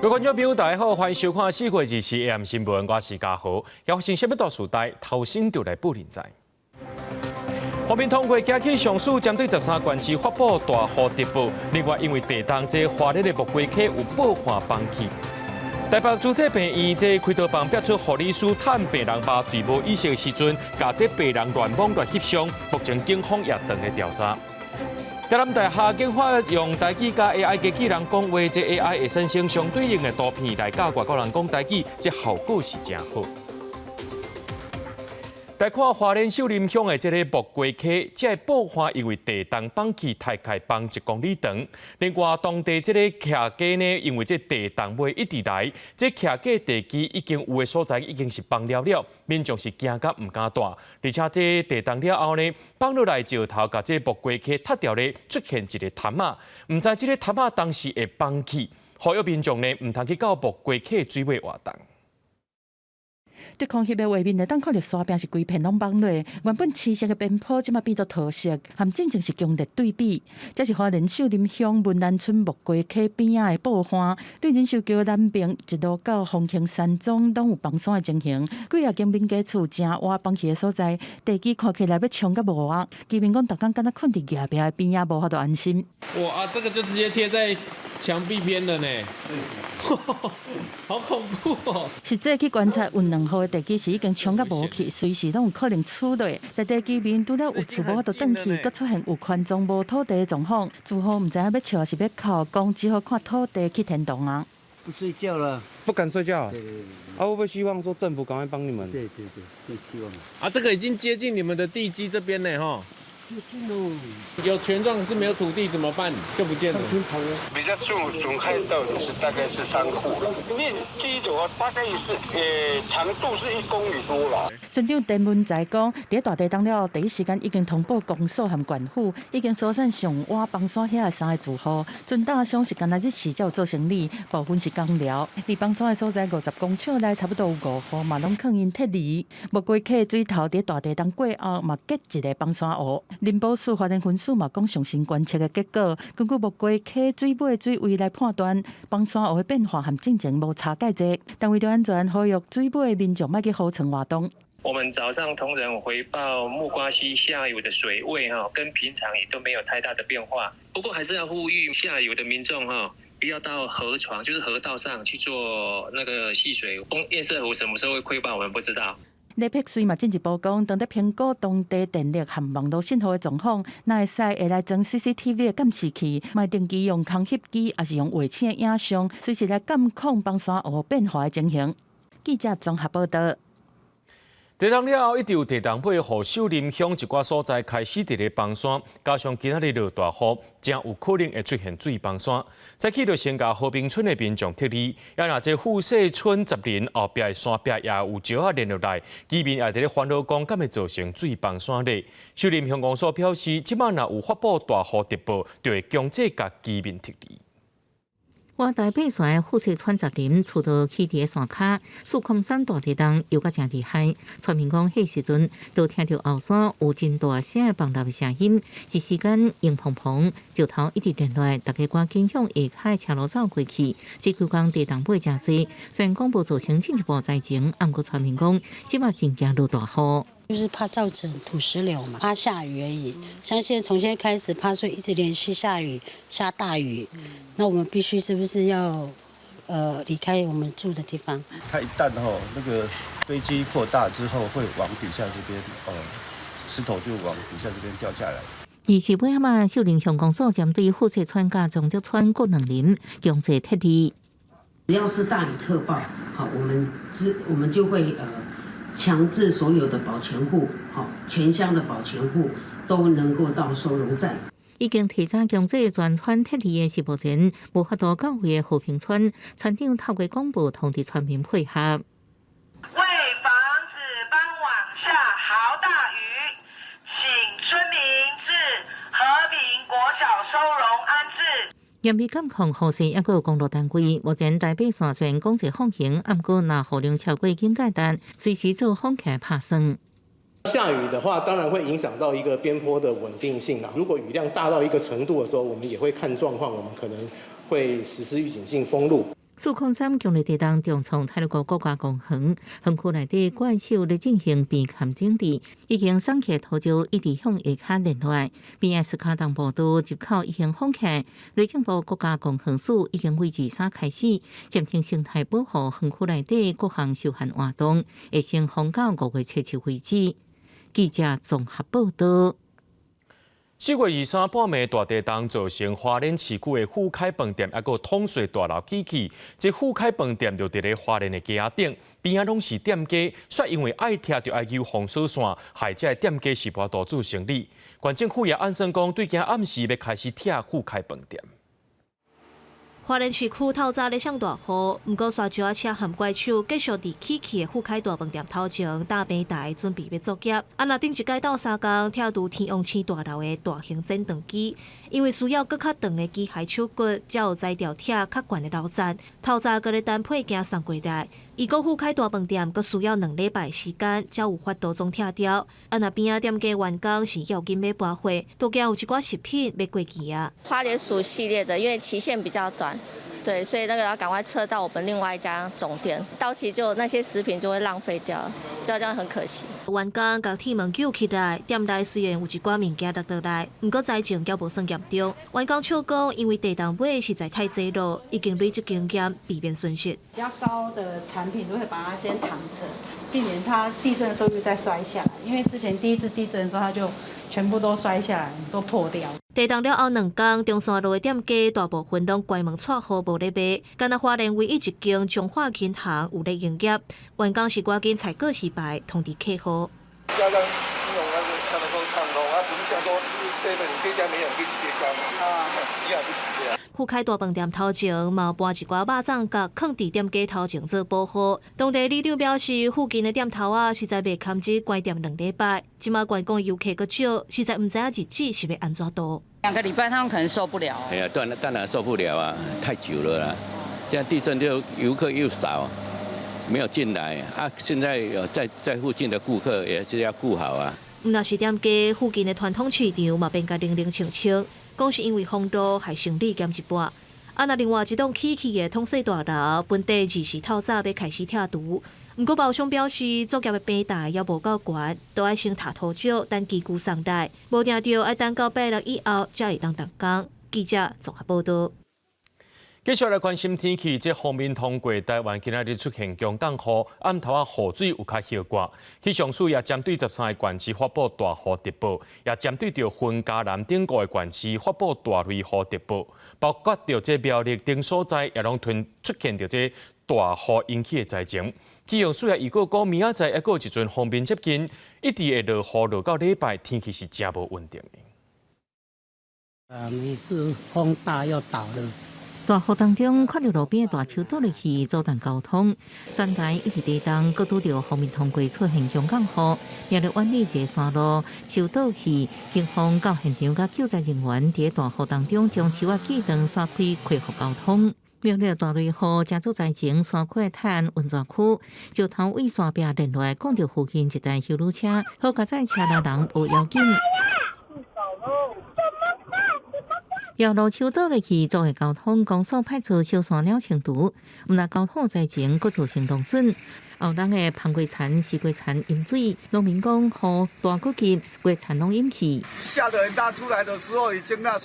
各位觀眾朋友，大家好，歡迎收看四月24 AM 新聞，我是嘉豪。發生啥物大事代，頭先就來報恁知。和平通過寄去上訴，針對13縣市發布大雨特報。另外，因為地動，這花蓮的木瓜溪有暴旱崩去。台北諸濟病院這開刀房爆出護理師探病人麻醉無意識的時陣，共這病人亂摸亂翕相，目前警方也正咧調查。台南大學研發用台語佮 AI 機器人講話，這 AI 會生成相對應的圖片來教外國人講台語，這效果是誠好。來看花蓮秀林鄉的這个木瓜溪，這个暴旱因為地動崩去，大概崩1公里長。另外，當地這个徛家呢，因為這地動尾一直來，這徛家地基已經有的所在已經是崩了了，民眾是驚甲毋敢蹛。而且這地動了後呢，崩落來石頭共這木瓜溪塌掉咧，出現一个潭仔，毋知這个潭仔當時會崩去，呼籲民眾呢，毋通去到木瓜溪水尾活動。佇空翕的畫面會當看著山壁是規片攏崩落，原本青色的邊坡，這馬變做桃色，和進前是強烈對比。這是花蓮秀林鄉文蘭村木瓜溪邊仔的暴旱，對仁壽橋南邊一路到豐興山莊，攏有崩山的情形。幾仔間民家厝正倚崩去的所在，地基看起來欲衝甲無啊！居民講，逐工敢若睏佇崖壁的邊仔，無法度安心。哇啊，這個就直接貼在牆壁邊了呢！好恐怖哦！實際去觀察，有兩戶的地基是已經衝甲無去，隨時攏有可能搪落。在地基面，除了有厝無法度轉去，閣出現有權狀無土地的狀況，住戶毋知影欲笑抑是欲哭，講只好看土地去天堂啊！不睡覺了，不敢睡覺。對對對。啊，會不會希望說政府趕快幫你們？對對對，是希望。啊，這個已經接近你們的地基這邊呢，吼。有權狀是沒有土地怎麼辦？就不見了。比較受損害到的是大概是三戶了，面積的話大概是長度是1公里多啦。村長陳文才講，佇大地動了後，第一時間已經通報公所和縣府，已經疏散上倚崩山遐的三个住戶。村大鄉是干焦日時才有做生理，部分是工寮。佇崩山的所在50公尺內，差不多有五戶嘛攏囥𪜶撤離。木瓜溪水頭佇大地動過後，嘛結一个崩山湖。林寶署花蓮分署嘛講，上新觀測的結果，根據木瓜溪水尾水位來判斷，崩山湖的變化和進前無差蓋濟。但為著安全，呼籲水尾民眾莫去河床活動。我們早上同仁回報木瓜溪下游的水位哈，跟平常也都沒有太大的變化。不過還是要呼籲下游的民眾哈，不要到河床，就是河道上去做那個戲水。堰塞湖什麼時候會潰壩，我們不知道。李碧穗嘛進一步講，當咧評估當地電力和網路信號的狀況，若會使會來裝 CCTV 的監視器，嘛定期用空翕機，抑是用衛星的影像，隨時來監控崩山湖變化的情形。記者綜合報道。地動了後，一直有地動尾，予秀林鄉一寡所在開始佇咧崩山，加上今仔日落大雨，誠有可能會出現水崩山。早起就先共和平村的民眾撤離，啊若這富勢村十林後壁的山壁也有石仔連落來，居民也佇咧煩惱講，敢會造成水崩山咧？秀林鄉公所表示，這擺若有發布大雨特報，就會強制共居民撤離。外台八線富勢村十林厝都起佇山跤，四空山大地動搖甲誠厲害。村民講，彼時陣都聽著後山有真大聲的崩落的聲音，一時間硬蓬蓬，石頭一直連落來，大家趕緊向下跤的車路走過去。這幾工地動尾誠濟，雖然講無造成進一步災情，毋過村民講，這擺真驚落大雨。就是怕造成土石流嘛，怕下雨而已。像現在從現在開始，怕說一直連續下雨，下大雨，那我們必須是不是要離開我們住的地方？它一旦吼那個堆積擴大之後，會往底下這邊哦，石頭就往底下這邊掉下來。28仔秀林鄉公所針對富勢村佮長竹村各兩林強制撤離。只要是大雨特報，好，我們就會強制所有的保全戶，好，全鄉的保全戶都能夠到收容站。已經提早強制全村撤離的是目前無法度到位的和平村，村長透過廣播通知村民配合。為防止傍晚下豪大雨，請村民至和平國小收容安置。嚴密監控雨勢，抑閣有公路單位，目前台八線雖然講是放行，毋過若雨量超過警戒值，隨時做封起拍算。下雨的話，當然會影響到一個邊坡的穩定性啦。如果雨量大到一個程度的時候，我們也會看狀況，我們可能會實施預警性封路。403強烈地動重創太魯閣國家公園，園區內底怪獸咧進行邊坎整治，已經鬆起土石一直向下跤連落來。邊仔斯卡東步道入口已經封起，內政部國家公園署已經為23開始暫停生態保護園區內底各項休閒活動，會先封到5月7日為止。記者綜合報道。4月23半暝大地動造成花蓮市區的富凱飯店，抑閣統稅大樓起去。這富凱飯店就佇咧花蓮的街仔頂，邊仔攏是店家，煞因為愛拆就愛求封鎖線，害這个店家是無法度做生理。縣政府也按算講，對今暗時欲開始拆富凱飯店。花蓮市區透早咧上大雨，毋過沙石仔車和怪手繼續佇起去的富凱大飯店頭前搭平台，準備欲作業。啊，若頂一擺鬥相共拆除天王星大樓的大型剪斷機，因為需要閣較長的機械手骨，才有才調拆較懸的樓層。透早閣咧等配件送過來，伊講富凱大飯店閣需要2禮拜時間，才有法度總拆掉。啊，若邊仔店家員工是要緊欲搬貨，都驚有一寡食品欲過期啊。花蓮薯系列的，因為期限比較短。對，所以那個要趕快撤到我們另外一家總店，到期就那些食品就會浪費掉，就這樣很可惜。員工共鐵門救起來，店內雖然有一寡物件落落來，毋過災情猶無算嚴重。員工笑講，因為地動尾實在太濟咯，已經累積經驗，避免損失。比較高的產品都會把它先躺着，避免它地震的時候又再摔下來。因為之前第一次地震的時候，它就全部都摔下來，都破掉。地動了後兩工，中山路的店家大部分攏關門掣戶，無咧賣。干焦花蓮唯一一間彰化銀行有咧營業，員工是趕緊採告示牌通知客戶。要讓金融那個才能夠暢通，啊，不是像說 seven 你這家沒有，可以去別家嘛，啊，一樣不行這樣。富凱大飯店頭前嘛搬一寡肉粽角，囥佇店家頭前做保護。當地里長表示，附近的店頭仔實在袂堪只關店2禮拜，這馬觀光遊客閣少，實在毋知影日子是欲按怎度。 2個禮拜他們可能受不了。哎呀，當然受不了啊，太久了啦。這樣地震就遊客又少，沒有進來啊。現在有在附近的顧客也是要顧好啊。毋若是店家，附近的傳統市場嘛變甲冷冷清清，講是因為風度害生理減一半。啊，若另外一棟起去的統稅大樓，本地24透早欲開始拆除。毋過包商表示，作業的平台猶無夠懸，都愛先塔土石，等機具送來，無定著愛等到拜六以後才會當動工。記者綜合報道。繼續來關心天氣，這鋒面通過台灣，今仔日出現強降雨，暗頭仔雨水有較歇掛。氣象署也針對13個縣市發布大雨特報，也針對著雲嘉南頂五个縣市發布大雷雨特報，包括著這苗栗等所在也攏吞出現著這大雨引起的災情。氣象署也預告講，明仔載猶閣有一陣鋒面接近，一直會落雨落到禮拜，天氣是誠無穩定的。啊，每次風大又倒了。大雨當中，看著路邊的大樹倒落去，阻斷交通。全台一直地動，閣拄著鋒面通過出現強降雨，苗栗苑裡一个山路樹倒去，警方到現場佮救災人員佇大雨當中將樹仔鋸斷，徙開恢復交通。苗栗大雷雨，誠早災前山區的泰安溫泉區，石頭對山壁連落來，摃著附近一台休旅車，好佳哉車內人無要緊。沿路樹倒落去，阻礙交通，公所派出小山鳥清除，毋但交通災情，閣造成農損。後人的芳雞田、四季田淹水，農民講雨大閣急，雞田攏淹去。下得很大出來的時候，已經那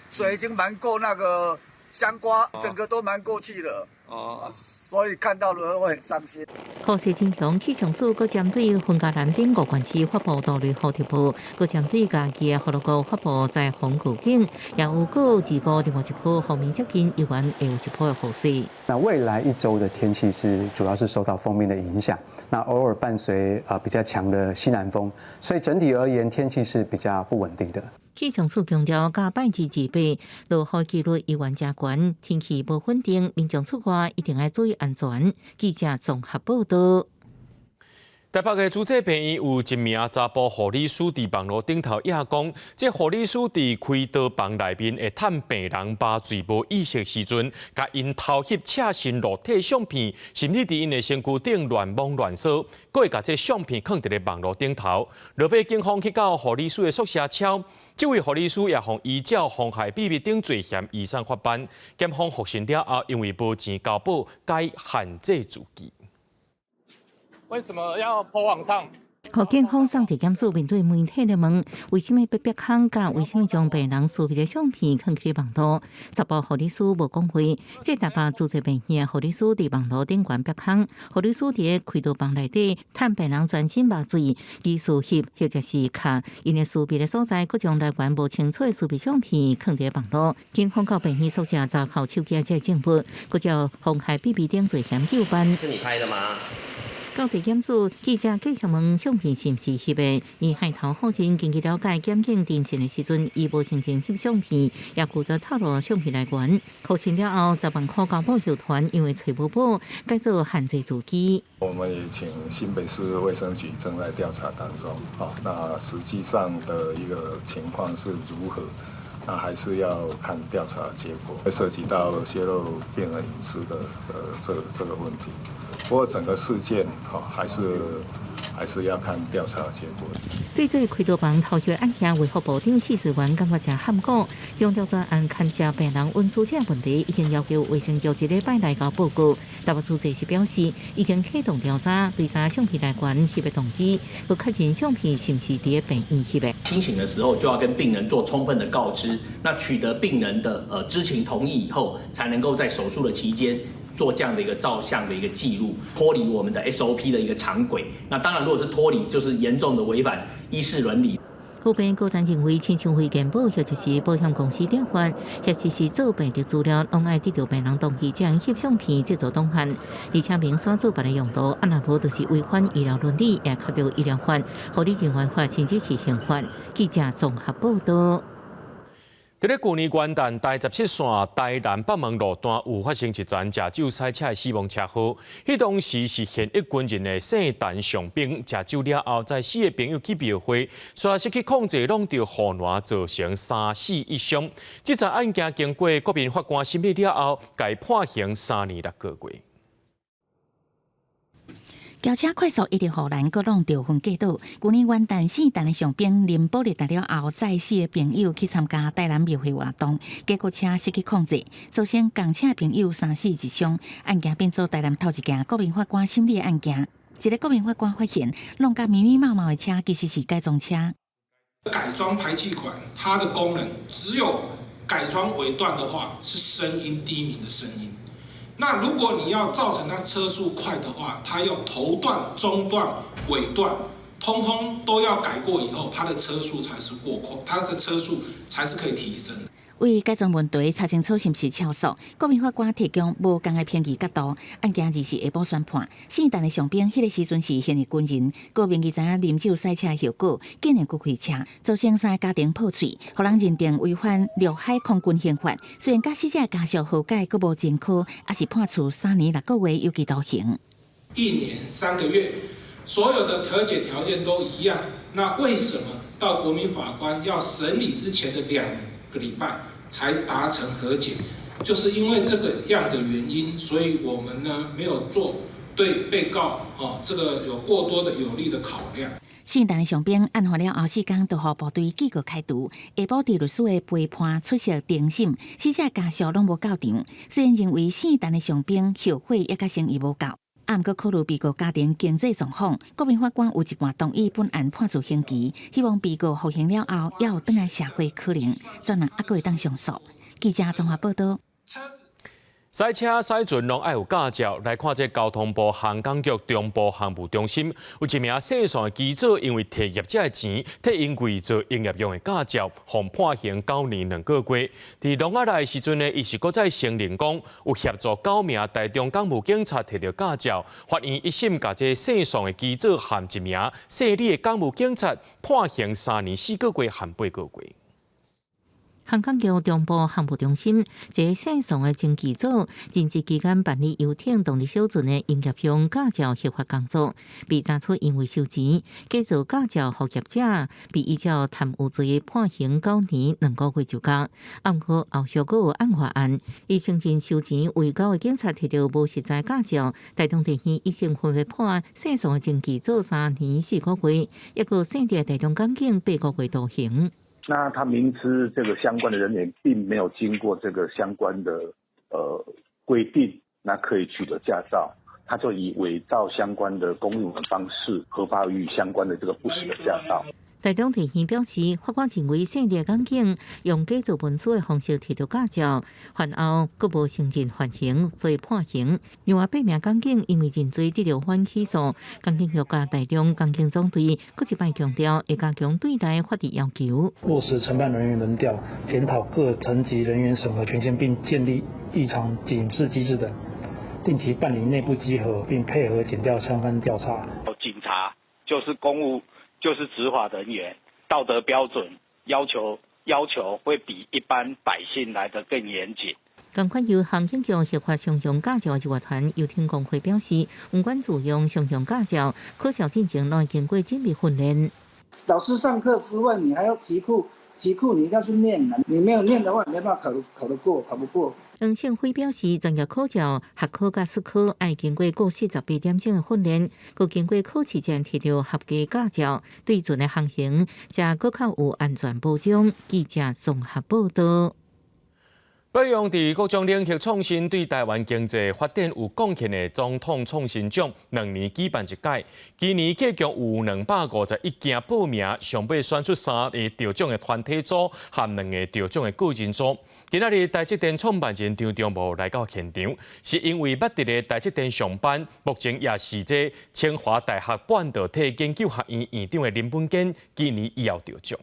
水已經漫過那個香瓜，整個都漫過去了。哦，所以看到了會很傷心。雨勢真強，氣象署閣針對雲嘉南頂五縣市發布大雷雨特報，閣針對嘉義的福祿閣發布災防預警，也有閣二五另外一波鋒面接近，猶原會有一波的雨勢。那未來一周的天氣是主要是受到鋒面的影響，那偶爾伴隨比較強的西南風，所以整體而言天氣是比較不穩定的。氣象署強調，到拜二二八落雨幾率猶原誠懸，天氣無穩定，民眾出外一定愛注意安全。記者綜合報道。台北的主治病院有一名查埔護理師佇網路頂頭也講，這護理師佇開刀房內面會探病人麻醉無意識時陣，共𪜶偷翕赤身露體相片，甚至佇𪜶的身軀頂亂摸亂挲，閣會共這相片囥佇咧網路頂頭。落尾警方去到護理師的宿舍敲，這位護理師也予依照妨害秘密等罪嫌移送法辦。檢方複審了後，因為無錢交保，改限制住居。為什麼要 PO 網上？予警方送地檢署面對媒體的問，為啥物欲煏空？佮為啥物將病人私密的相片囥佇網路？查埔護理師無講話。這台北主治病院護理師佇網路頂懸煏空，護理師佇開刀房內底探病人全身麻醉，疑似翕或者是敲𪜶的私密的所在，閣將來源無清楚的私密相片囥佇網路。警方到病院宿舍查扣手機這證物，閣照妨害秘密等罪嫌究辦。是你拍的嗎？到地檢署記者繼續問相片是毋是翕的，伊害頭否認。根據了解，檢警偵訊的時陣，伊無承認翕相片，也拒絕透露相片來源。確診了後，10萬塊交保集團因為揣無保，改做限制住居。我們也請新北市衛生局正在調查當中，啊，那實際上的一個情況是如何？那還是要看調查結果，會涉及到洩露病人隱私的這個問題。不過整個事件，哈，還是要看調查結果。對這個開刀房偷翕案件，衛福部長許瑞元感覺誠罕古，強調專案牽涉病人隱私這個問題，已經要求衛生局這禮拜來交報告。台北主治是表示，已經啟動調查，追查相片來源、翕的動機，閣確認相片是毋是佇病院翕的。清醒的時候就要跟病人做充分的告知，那取得病人的知情同意以後，才能夠在手術的期間做這樣的一個照相的一個記錄，脫離我們的 SOP 的一個常軌。那當然，如果是脫離，就是嚴重的違反醫事倫理。個別高層認為，親像衛健保或者是保險公司調換，或者是做病歷資料，攏愛得著病人同意，才翕相片製作檔案，而且明紲做別个用途，啊若無就是違反醫療倫理，也觸著醫療法、護理人員法，甚至是刑法。記者綜合報道。佇咧舊年元旦，台17線台南北門路段有發生一場食酒駛車的死亡車禍。彼當時是現役軍人的姓陳上兵食酒了後，載四个朋友去廟會，煞失去控制，挵著護欄造成三死一傷。這場案件經過國民法官審理了後，共判刑3年6個月。轎車快速一直護欄，閣挵著分隔島。舊年元旦，姓陳的上兵林寶立達了後，載四個朋友去參加台南廟會活動，結果車失去控制，造成仝車朋友三死一傷。案件變做台南頭一件國民法官審理的案件。一個國民法官發現，弄甲密密麻麻的車其實是改裝車。改裝排氣管，它的功能只有改裝尾段的話，是聲音低鳴的聲音。那如果你要造成它車速快的話，它要頭段、中段、尾段，通通都要改過以後，它的車速才是過快，它的車速才是可以提升。為改裝問題查清楚是毋是超速，國民法官提供無仝的評議角度。案件二時下晡宣判，姓陳的上兵彼个時陣是現役軍人，高明伊知影啉酒駛車的後果，竟然閣開車，造成三个家庭破碎，予人認定違反陸海空軍刑法。雖然佮死者家屬和解，閣無前科，也是判處3年6個月有期徒刑。 1年3個月，所有的和解條件都一樣，那為什麼到國民法官要審理之前的2個禮拜才達成和解？就是因為這個樣的原因，所以我們呢沒有做對被告哦這個有過多的有利的考量。姓陳的上兵案發了後4工，就予部隊記過開除。下晡佇律師的陪伴出席庭審，死者家屬攏無到場。雖然認為姓陳的上兵後悔抑閣誠意無夠，啊，毋過考慮被告家庭經濟狀況，國民法官有一半同意本案判處刑期，希望被告服刑了後，猶有轉來社會可能，轉來猶閣會當上訴。記者綜合報道。駛車駛船攏愛有駕照。來看這交通部航港局中部航務中心，有一名姓宋的機組，因為提業者的錢，替𪜶偽造營業用的駕照，予判刑9年2個月。佇籠仔內時陣呢，伊是閣再承認講有協助九名台中港務警察提著駕照。法院一審共這姓宋的機組和一名姓李的港務警察判刑3年4個月和8個月。香港橋中部航務中心，一个姓宋的前機組，任職期間辦理遊艇動力小船的營業用駕照核發工作，被查出因為收錢，假造駕照予業者，被依照貪污罪判刑9年2個月就監。毋過後續閣有案發案，伊承認收錢圍毆的警察提著無實在駕照，台中地院一審分別判姓宋的前機組3年4個月，抑閣姓鄭台中港警8個月徒刑。那他明知這個相關的人員並沒有經過這個相關的規定，那可以取得駕照，他就以偽造相關的公文的方式核發予相關的這個不實的駕照。台中地院表示，法官認為姓鄭港警用假造文書的方式提到駕照，犯後閣無承認犯行，所以判刑。另外八名港警因為認罪得到緩起訴，港警局佮台中港警總隊閣一擺強調，會加強對台法律要求，落實承辦人員輪調，檢討各層級人員審核權限，並建立異常警示機制等，定期辦理內部稽核，並配合檢調相關調查。警察就是公務。就是執法人員，道德標準要求會比一般百姓來得更嚴謹。仝款由航警局核發商用駕照的樂團遊艇工會表示，毋管自用商用駕照，考照進前攏會經過縝密訓練。老師上課之外，你還要題庫，題庫你一定要去念的，你沒有念的話，沒辦法考得過，考不過。黃勝輝表示，專業考照、學考佮術考愛經過過48點鐘的訓練，閣經過考試前提著合格駕照，對船的航行才閣較有安全保障。記者綜合報道。表揚佇各種領域創新對台灣經濟發展有貢獻的總統創新獎，2年舉辦一屆，今年計共有251件報名，上尾選出三個得獎的團體組和兩個得獎的個人組。今仔日台積電創辦人張忠謀來到現場，是因為捌佇咧台積電上班，目前也是這清華大學半導體研究學院院長的林本堅，今年以後得獎。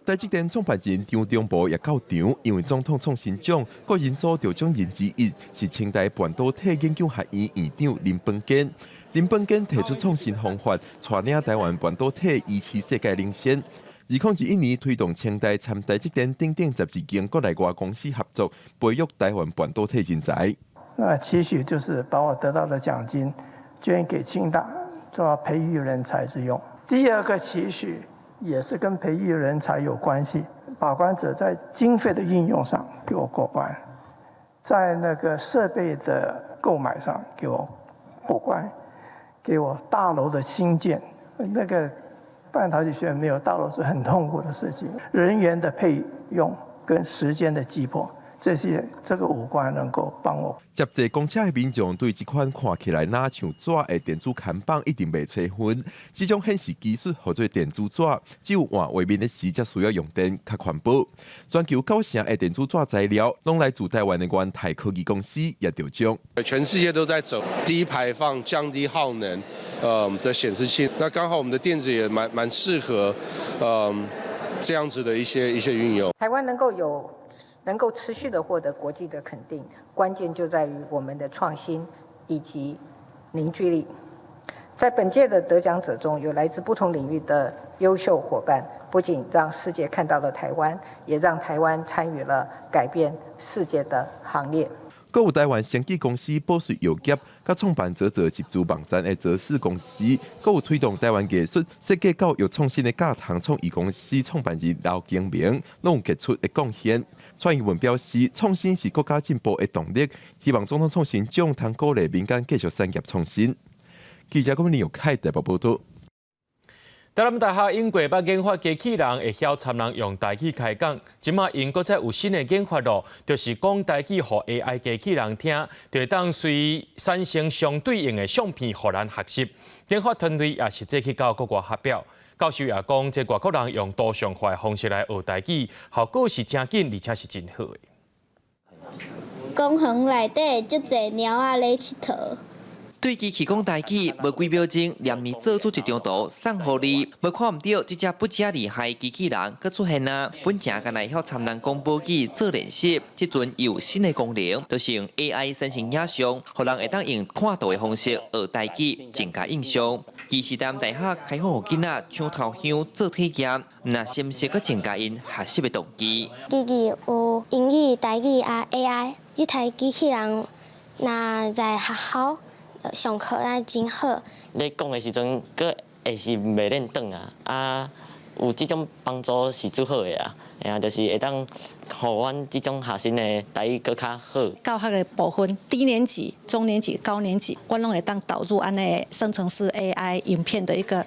台積電創辦人張忠謀也到場，因為總統創新獎個人組得獎人之一是清大半導體研究學院院長林本堅。林本堅提出創新方法，帶領台灣半導體維持世界領先。2021年推動清大參台積電等等12間國內外公司合作，培育台灣半導體人才。那期許就是把我得到的獎金捐給清大，做培育人才之用。第二個期許也是跟培育人才有關係，把關者在經費的運用上給我過關，在那個設備的購買上給我過關，給我大樓的興建，那個半導體學院沒有大樓是很痛苦的事情，人員的配用跟時間的急迫。這些這個五關能夠幫我。接坐公車的民眾對這款看起來若像紙的電子看板一定袂吹昏。這種顯示技術號做電子紙，只有換畫面的時才需要用電，較環保。全球九成的電子紙材料，攏來自台灣的元泰科技公司也得獎。全世界都在走低排放、降低耗能，的顯示器。那剛好我們的電子也蠻適合，這樣子的一些運用。台灣能夠持續的獲得國際的肯定，關鍵就在於我們的創新以及凝聚力。在本屆的得獎者中，有來自不同領域的優秀夥伴，不僅讓世界看到了台灣，也讓台灣參與了改變世界的行列。閣有台灣生技公司保瑞藥業，佮創辦嘖嘖集資網站的嘖氏公司，閣有推動台灣藝術設計教育創新的教堂創意公司創辦人劉經明，攏有傑出的貢獻。蔡英文表示，創新是國家進步的動力，希望總統創新獎通鼓勵民間繼續產業創新。記者郭林佑凱台北報道。台南大學英國捌研發機器人會曉參人用台語開講，這馬𪜶閣再有新的研發咯，就是講台語予 AI 機器人聽，就會當隨產生相對應的相片予咱學習。研發團隊也實際去到國外發表。教授也講，這外國人用圖像化的方式來學台語，效果是誠緊，而且是真好的。公園內底足濟貓仔咧𨑨迌。對機器講台語，無幾秒鐘，連連做出一張圖送予你。無看毋著，這隻不遮厲害機器人閣出現啊！本前敢若會曉參人講母語做練習，這陣有新的功能，就是用 AI 生成影像，予人會當用看圖的方式學台語，增加印象。其實台南大學開放予囡仔搶頭香做體驗，毋但深色閣增加𪜶學習的動機。機器有英語、台語啊 AI，這台機器人若在學校上課啊真好。咧講的時陣，閣會是袂練轉啊，啊，有這種幫助是足好的啊，嘿啊，就是會當予阮這種學生的台語閣較好。教學的部分，低年級、中年級、高年級，阮攏會當導入按呢生成式 AI 影片的一個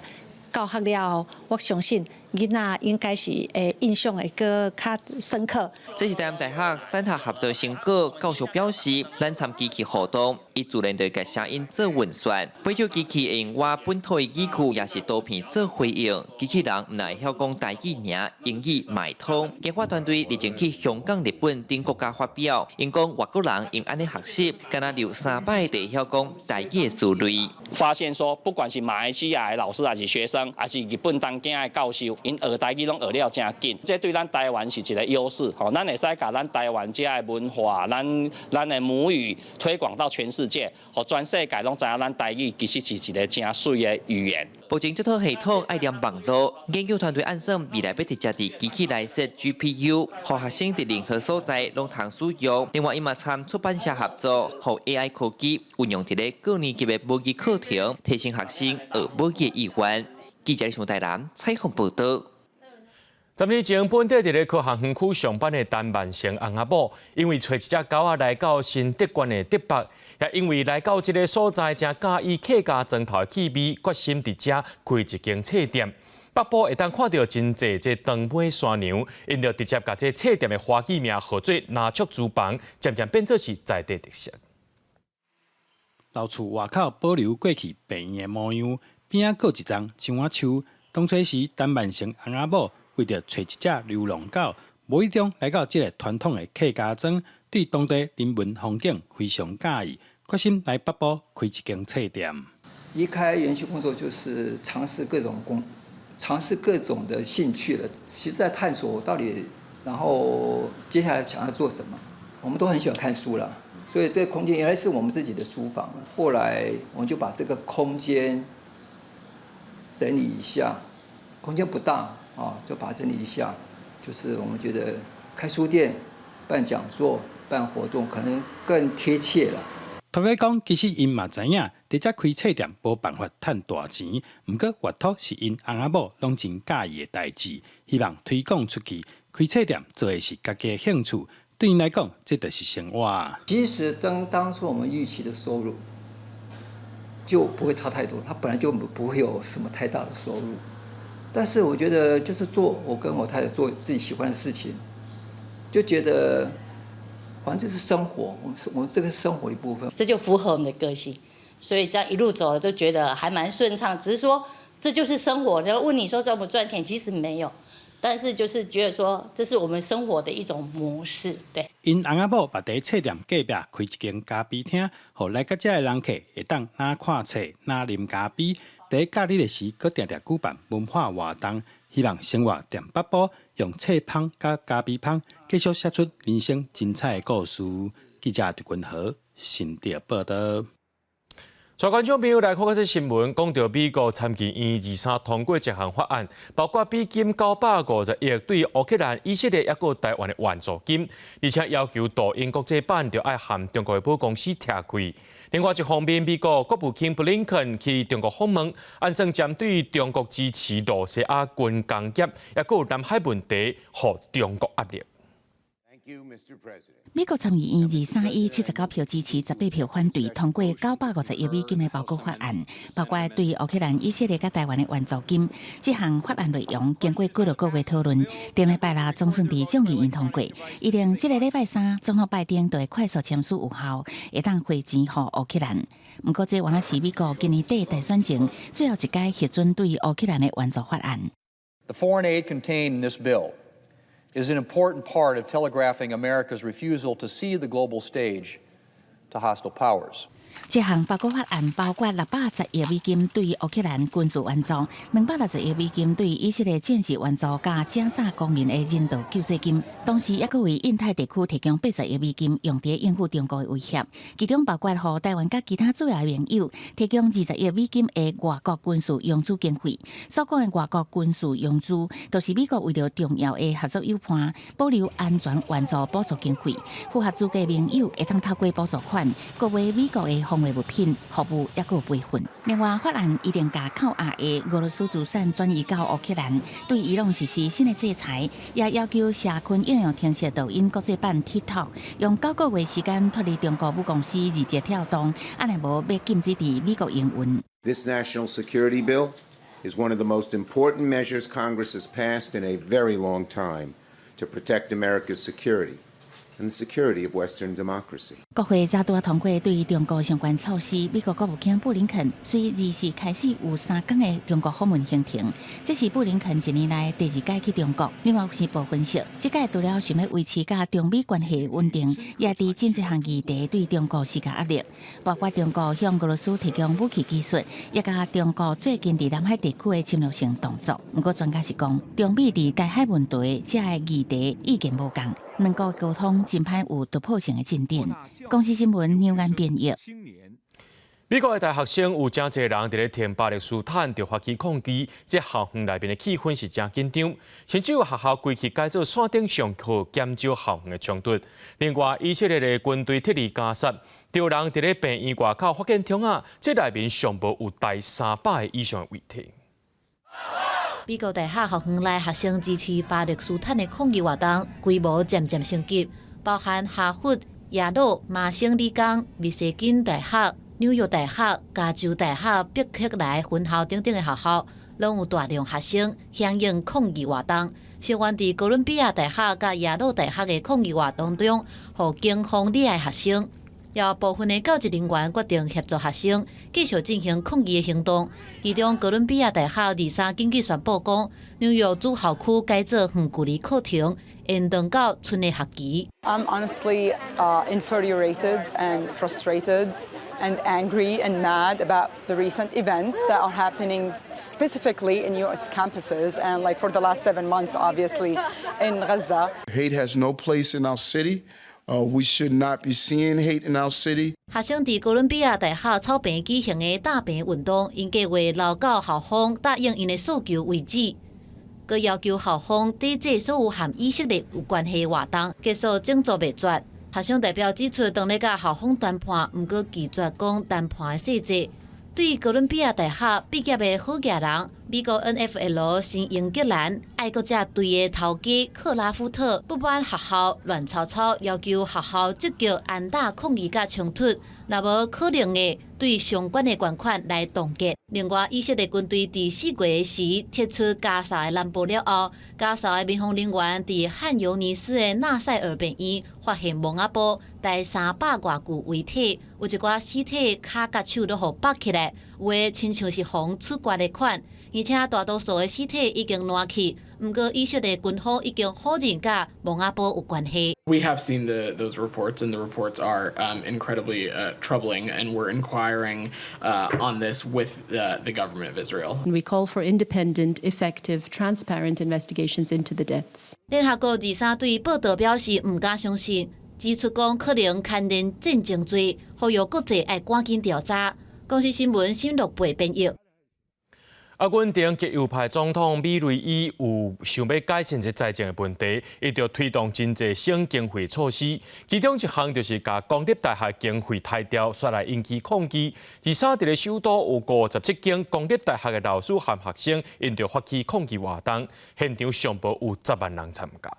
教學了後，我相信囡仔應該是會印象會閣較深刻。這是台南大學產學合作成果。教授表示，咱參機器互動，伊自然就會共聲音做運算。不少機器會用我本土的語句，抑是圖片做回應。機器人毋但會曉講台語爾，英語嘛會通。研發團隊日前去香港、日本等國家發表，𪜶講外國人用按呢學習，敢若溜三擺就會曉講台語的思維。發現說，不管是馬來西亞的老師，還是學生，還是日本東京的教授，𪜶學台語攏學了誠緊，這對咱台灣是一個優勢。吼，咱會使共咱台灣遮的文化，咱的母語推廣到全世界，予全世界攏知影咱台語其實是一個誠媠的語言。目前這套系統愛連網路，研究團隊按算未來欲直接佇機器內設 GPU，予學生佇任何所在攏通使用。另外，伊嘛參出版社合作，予 AI 科技運用佇咧高年級的母語課程，提升學生學母語的意願。記者上台南採訪報道。 10年前，本地佇咧科學園區上班的陳萬成翁仔某，因為揣一隻狗仔來到新竹縣的竹北，也因為來到這个所在，誠佮意客家磚頭的氣味，決心佇遮開一間冊店。北部會當看著真濟這長尾山羊，𪜶就直接共這冊店的華語名號做林竹書房，漸漸變做是在地特色。老厝外口保留過去病院的模樣，邊仔閣有一叢樟仔樹。當初時，陳萬成翁仔某為著揣一隻流浪狗，無意中來到這个傳統的客家莊，對當地人文風景非常佮意，決心來北部開一間冊店。離開園區工作就是嘗試各種工，嘗試各種的興趣了。其實在探索到底，然後接下來想要做什麼。我們都很喜歡看書了，所以這個空間原來是我們自己的書房。後來我們就把這個空間整理一下，空間不大啊，就把它整理一下。就是我們覺得開書店、辦講座、辦活動，可能更貼切了。頭家講，其實𪜶嘛知影，佇遮開冊店無辦法趁大錢，毋過閱讀是𪜶翁仔某攏真佮意的代誌，希望推廣出去。開冊店做的是家己的興趣，對𪜶來講，這就是生活。其實當初我們預期的收入就不會差太多，他本來就不會有什麼太大的收入。但是我覺得，就是做我跟我太太做自己喜歡的事情，就覺得反正就是生活，我們這個是生活一部分。這就符合我們的個性，所以這樣一路走了，就覺得還蠻順暢。只是說這就是生活。然後問你說賺不賺錢，其實沒有，但是就是覺得說這是我們生活的一種模式。對。𪜶翁仔某嘛佇冊店隔壁開一間咖啡廳，予來到遮的人客會當若看冊，若啉咖啡。佇假日的時，閣定定舉辦文化活動，希望生活踮北部，用冊香佮咖啡香，繼續寫出人生精彩的故事。記者陳君豪新竹報道。帶觀眾朋友來看這新聞，講著美國參議院二三通過一項法案，包括美金950億對烏克蘭、以色列抑閣台灣的援助金，而且要求大英國際版著愛和中國的母公司拆開。另外一方面，美國國務卿布林肯去中國訪問，按算針對中國支持露西亞軍工業，抑閣有南海問題，予中國壓力。美國參議院二三以79票支持、18票反對通過950億美金的包裹法案，包括對烏克蘭、以色列佮台灣的援助金。這項法案內容經過幾落個月討論，頂禮拜六總算佇眾議院通過。預定這个禮拜三，總統拜登就會快速簽署有效，會當匯錢予烏克蘭。毋過，這原來是美國今年底大選前最後一擺核准對烏克蘭的援助法案。 The foreign aid contained in this bill is an important part of telegraphing America's refusal to cede the global stage to hostile powers. 這項包裹法案包括610億美金對烏克蘭軍事援助，260億美金對以色列戰時援助，佮加沙公民的人道救濟金。同時，猶閣為印太地區提供80億美金，用佇應付中國的威脅。其中包括予台灣佮其他主要盟友提供20億美金的外國軍事融資經費。所講的外國軍事融資，就是美國為著重要的合作夥伴保留安全援助補助經費，符合資格盟友會當透過補助款購買美國的防衛物品、服務，抑閣有培訓。另外，法案一定共扣押的俄羅斯資產轉移到烏克蘭，對伊朗實施新的制裁，也要求社群應用程式抖音國際版 TikTok 用9個月時間脫離中國母公司字節跳動，按呢無欲禁止佇美國營運。 This national security bill is one of the most important measures Congress has passed in a very long time to protect America's security and the security of Western democracy. 國會早拄仔通過對中國相關措施，美國國務卿布林肯隨24開始有3工的中國訪問行程，這是布林肯一年來第二擺去中國。另外有報分析，這擺除了想欲維持佮中美關係穩定，也佇真濟項議題對中國施加壓力，包括中國向俄羅斯提供武器技術，也佮中國最近佇南海地區的侵略性動作。毋過專家是講，中美佇台海問題這个議題意見無仝，兩國溝通真歹有突破性的進展。公視新聞劉安編譯。美國的大學生有誠濟人佇咧挺巴勒斯坦就發起抗議，這校園內面的氣氛是誠緊張，甚至有學校規氣改做線頂上課，減少校園的衝突。另外，以色列的軍隊撤離加薩，著人佇咧病院外口發現桶仔，這內面上無有大300个以上的遺體。美國大學校園內學生支持巴勒斯坦的抗議活動規模漸漸升級，包含哈佛、耶魯、麻省理工、密西根大學、紐約大學、加州大學、伯克萊分校等等的學校，攏有大量學生響應抗議活動。聲援佇哥倫比亞大學佮耶魯大學的抗議活動中，予警方掠來學生，也部分的教職人員決定協助學生繼續進行抗議的行動。其中，哥倫比亞大學23緊急宣布講，紐約主校區改做遠距離課程，延長到春的學期。 I'm honestly infuriated and frustrated and angry and mad about the recent events that are happening specifically in U.S. campuses and, like, for the last 7 months, obviously, in Gaza. Hate has no place in our city. We should not be seeing hate in our city. 學生佇哥倫比亞大學草坪舉行的答辯運動，𪜶計劃留到校方答應𪜶的訴求為止，閣要求校方抵制所有和以色列有關係的活動，結束種族滅絕。學生代表指出，當咧佮校方談判，毋過拒絕講談判的細節。對哥倫比亞大學畢業的好額人，美國 NFL 新英格蘭愛國者隊的頭家克拉夫特不滿學校亂吵吵，要求學校積極安打抗議佮衝突，若無可能會對相關的捐款來凍結。另外，以色列軍隊佇4月時撤出加薩的南部了後，加薩的民防人員佇漢尤尼斯的納賽爾病院發現墓仔埔大300外具遺體，有一寡屍體跤佮手攏予縛起來，有的親像是予人處決的款，而且大多數的屍體已經爛去。毋過以色列軍方已經否認佮墓仔埔有關係。 We have seen those reports, and the reports are incredibly troubling, and we're inquiring on this with the government of Israel. We call for independent, effective, transparent investigations into the deaths. 聯合國23對報道表示毋敢相信，指出講可能牽連戰爭罪，呼籲國際愛趕緊調查。公視新聞新錄背編譯。阿根廷極右派總統米雷伊有想欲改善這財政的問題，伊就推動真濟省經費措施，其中一項就是共公立大學經費刣掉，煞來引起抗議。23佇咧首都有57間公立大學的老師和學生，𪜶就發起抗議活動，現場上無有10萬人參加。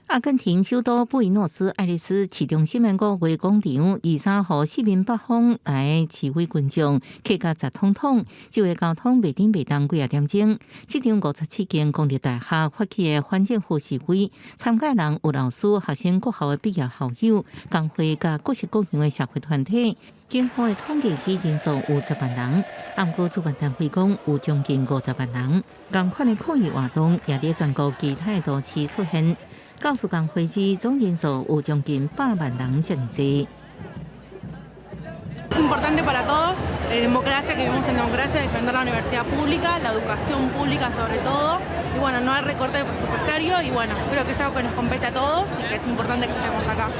阿根廷首都布宜諾斯艾利斯市中心的五月廣場，23號四面八方來示威群眾，客甲雜通通，這回交通袂振袂動幾仔點鐘。這場57間公立大學發起的反政府示威，參加人有老師、學生、各校的畢業校友、工會佮各式各樣的社會團體。警方的統計指人數有10萬人，毋過主辦單位講有將近50萬人。仝款的抗議活動也佇全國其他都市出現。教師工會指總人數有將近100萬人遮爾濟。Importante para todos, democracia, que vivimos en democracia, defender la universidad pública, la educación pública sobre todo, y bueno, no hay recorte presupuestario, y bueno, creo que es algo que nos compete a todos y que es importante que estemos acá.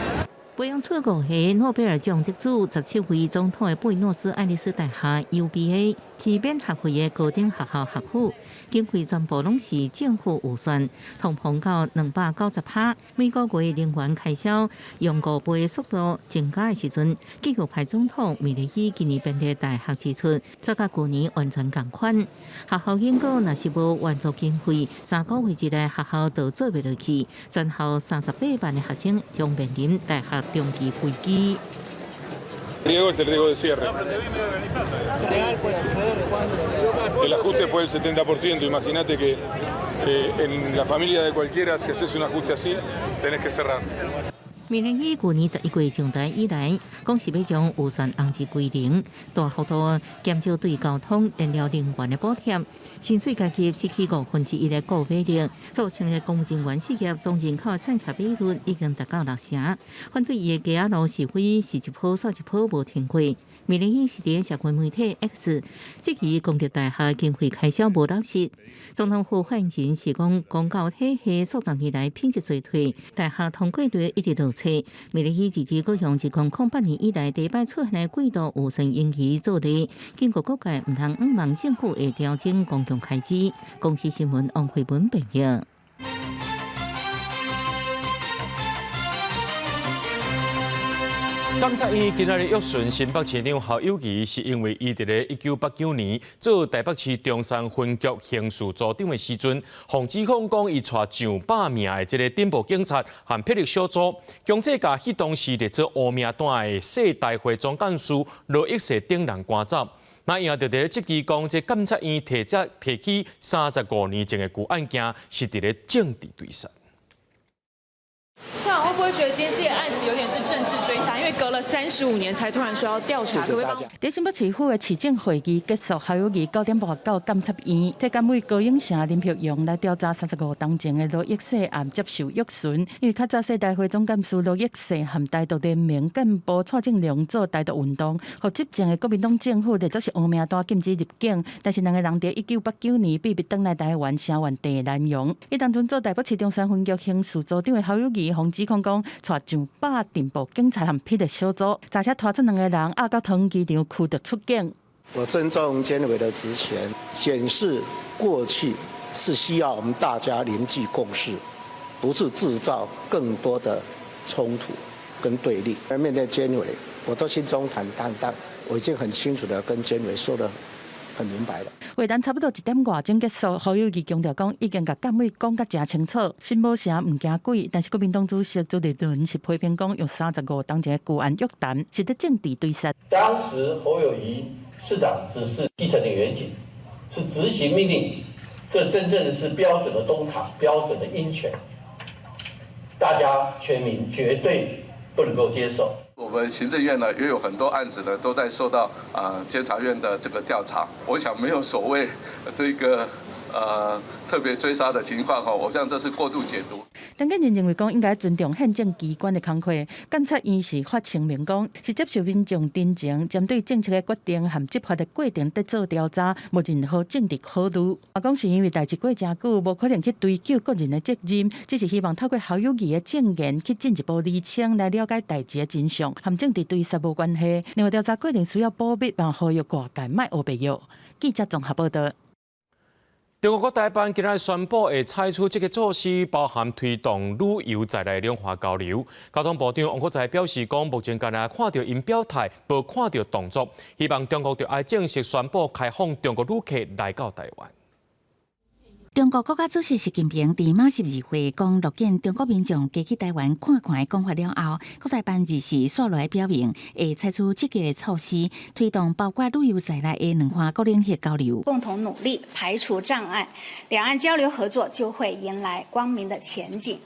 培養出五个諾貝爾獎得主、17位總統的布宜諾斯艾利斯大學 UBA 是免學費的高等學校學府，經費全部攏是政府預算，通膨到290%，每個月人員開銷用5倍速度增加的時陣，極右派總統米雷伊今年編列大學支出，這佮舊年完全仝款。學校警告，若是無援助經費，3個月之內學校就做袂落去，全校38萬的學生將面臨大學長期危機。 Riesgo es el riesgo de cierre. El ajuste fue del 70%. Imagínate que en la familia de cualquiera, si haces un ajuste así, tenés que cerrar. 米雷伊舊年11月上台以來，講是欲將預算紅字歸零，大幅度減少對交通、燃料能源的補貼，薪水階級失去1/5的購買力，造成的公務人員失業總人口的參差比率已經達到6成。反對伊的街仔路示威是一波煞一波無停過。米雷伊是佇社群媒體 X 質疑公立大學經費開銷無落實。總統府發言人是講，公教體系數十年來品質衰退，大學通過率一直落冊。米雷伊自治閣用2008年以來第一擺出現的季度預算盈餘做例，警告各界毋通向望政府會調整公共開支。公視新聞王慧文編譯。監察院今仔日約詢新北市長侯友宜，是因為伊佇咧1989年做台北市中山分局刑事組長的時陣，予指控講伊帶上百名的這个偵報警察和霹靂小組，強制共彼當時列做烏名單的世大會總幹事羅益世等人趕走。那伊也就佇咧質疑講，這監察院提這提起35年前的舊案件，是佇咧政治追殺。市長會不會覺得今天這個案子有點是政治追殺？因為隔了35年才突然說要調查，可不可以幫？佇新北市府的市政會議結束，侯友宜9點半到監察院，替監委高永成、林柏陽來調查35冬前的羅益世案接受約詢。因為較早世大會總幹事羅益世和台獨聯盟幹部蔡正良做台獨運動，予執政的國民黨政府列做是烏名單禁止入境。但是兩个人佇1989年秘密轉來台灣聲援鄭南榕。彼當陣做台北市中山分局刑事組長的侯友宜，予指控講，帶上百偵報警察和霹靂小組，揸車拖出兩個人，押到桃園機場驅逐出境。我尊重監委的職權，檢視過去是需要我們大家凝聚共識，不是製造更多的衝突跟對立。而面對監委，我都心中坦蕩蕩，我已經很清楚的跟監委說得很明白了。會談差不多1點外鐘結束，侯友宜強調講，已經共監委講甲誠清楚，信無城毋驚鬼。但是國民黨主席朱立倫是批評講，用35冬前的舊案約談，是佇政治追殺。當時侯友宜市長只是基層的員警，是執行命令，這真正是標準的東廠，標準的鷹犬，大家全民絕對不能夠接受。我們行政院呢，也有很多案子呢，都在受到監察院的這個調查。我想沒有所謂這個特別追殺的情況哈，我想這是過度解讀。陳建仁認為講應該尊重憲政機關的工課。監察院是發聲明講，是接受民眾陳情，針對政策的決定和執法的過程佇做調查，無任何政治考慮。嘛講是因為代誌過誠久，無可能去追究個人的責任，只是希望透過侯友宜的證言去進一步釐清，來了解代誌的真相，和政治追殺無關係。另外調查過程需要保密，嘛呼籲外界莫烏白蟯。記者綜合報道。中國國台辦今日宣布會採取這个措施，包含推動旅遊在內兩岸交流。交通部長王國材表示講，目前干焦看著𪜶表態，無看著動作，希望中國著愛正式宣布開放中國旅客來到台灣。中國國家主席習近平佇馬12歲講樂見中國民眾加去台灣看看的講法了後，國台辦二時紲落來表明，會採取積極的措施，推動包括旅遊在內的兩岸各領域交流。共同努力排除障礙，兩岸交流合作就會迎來光明的前景。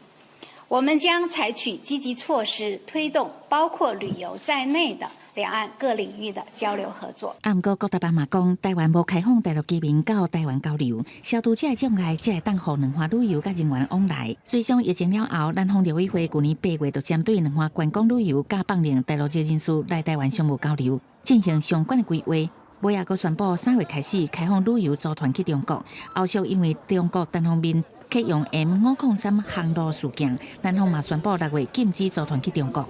我們將採取積極措施，推動包括旅遊在內的兩岸各領域的交流合作。啊，毋過郭台銘嘛講，台灣無開放大陸居民到台灣交流，消除這个障礙，才會當予兩岸旅遊佮人員往來。隨著疫情了後，南方陸委會舊年8月就針對兩岸觀光旅遊佮放任大陸籍人士來台灣商務交流，進行相關的規劃。尾仔閣宣布3月開始開放旅遊組團去中國，後續因為中國單方面啟用 M503航路事件，南方嘛宣布6月禁止組團去中國。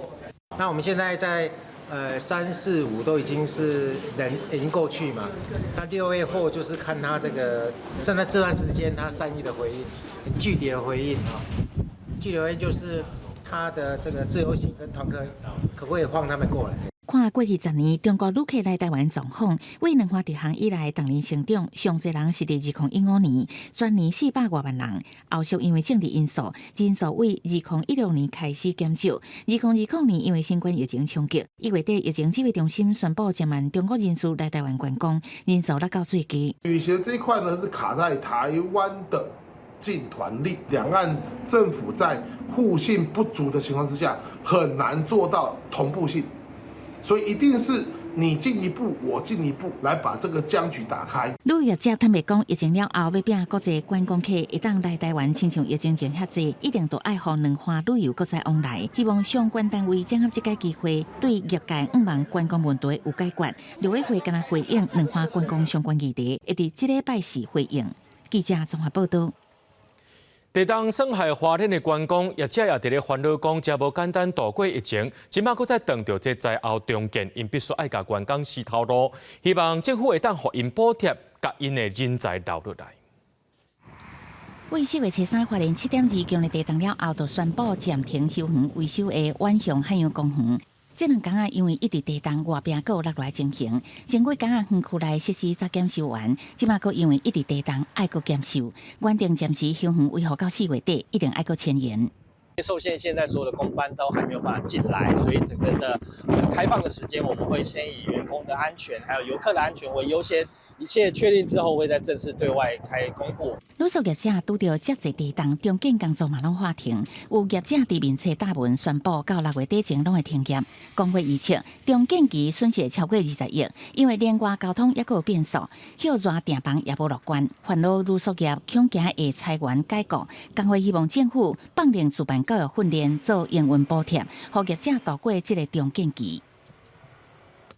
那我們現在在3、4、5都已經是人已經過去嘛，那6月後就是看他這個，現在這段時間他善意的回應，很具體的回應啊，具體回應就是他的這個自由行跟團客可不可以放他們過來？看過去10年，中國旅客來台灣狀況，對兩岸直航以來，逐年成長，上濟人是佇2015年，全年400外萬人。後續因為政治因素，人數對2016年開始減少。2020年因為新冠疫情衝擊，1月底疫情指揮中心宣布減萬中國人士來台灣觀光，人數落到最低。旅行這一塊呢，是卡在台灣的禁團令，兩岸政府在互信不足的情況之下，很難做到同步性。所以一定是你進一步，我進一步，來把這個僵局打開。旅遊業者坦白講，疫情了後欲拼國際觀光客會當來台灣，親像疫情前遐濟，一定都愛予兩岸旅遊閣再往來。希望相關單位掌握這個機會，對業界向望觀光問題有解決。陸委會敢若回應兩岸觀光相關議題，會佇這禮拜四回應。記者綜合報道。地動損害花蓮的觀光業者也佇咧煩惱，講誠無簡單度過疫情，這馬閣再碰著這災後重建，𪜶必須愛共員工死頭路，希望政府會當予𪜶補貼，共𪜶的人才留落來。對4月初3，花蓮7.2強的地動了後，就宣布暫停休園維修的遠雄漢陽公園。這兩工仔，因為一直地動，外壁閣有落來情形。前幾工仔園區內設施才檢修完，這馬閣因為一直地動，愛閣檢修，原定暫時休園維護到4月底，一定愛閣遷延。受限現在所有的工班都還沒有辦法進來，所以整個的開放的時間，我們會先以員工的安全，還有遊客的安全為優先。一切確定之後，會再正式對外開公布。旅宿業者拄著遮濟地動，重建工作嘛攏喊停。有業者佇面冊貼文宣布，到6月底前攏會停業。工會預測重建期損失超過20億，因為連外交通猶閣有變數，歇熱訂房也無樂觀。煩惱旅宿業恐驚會裁員解僱，工會希望政府放任自辦教育訓練做營運補貼，予業者度過這個重建期。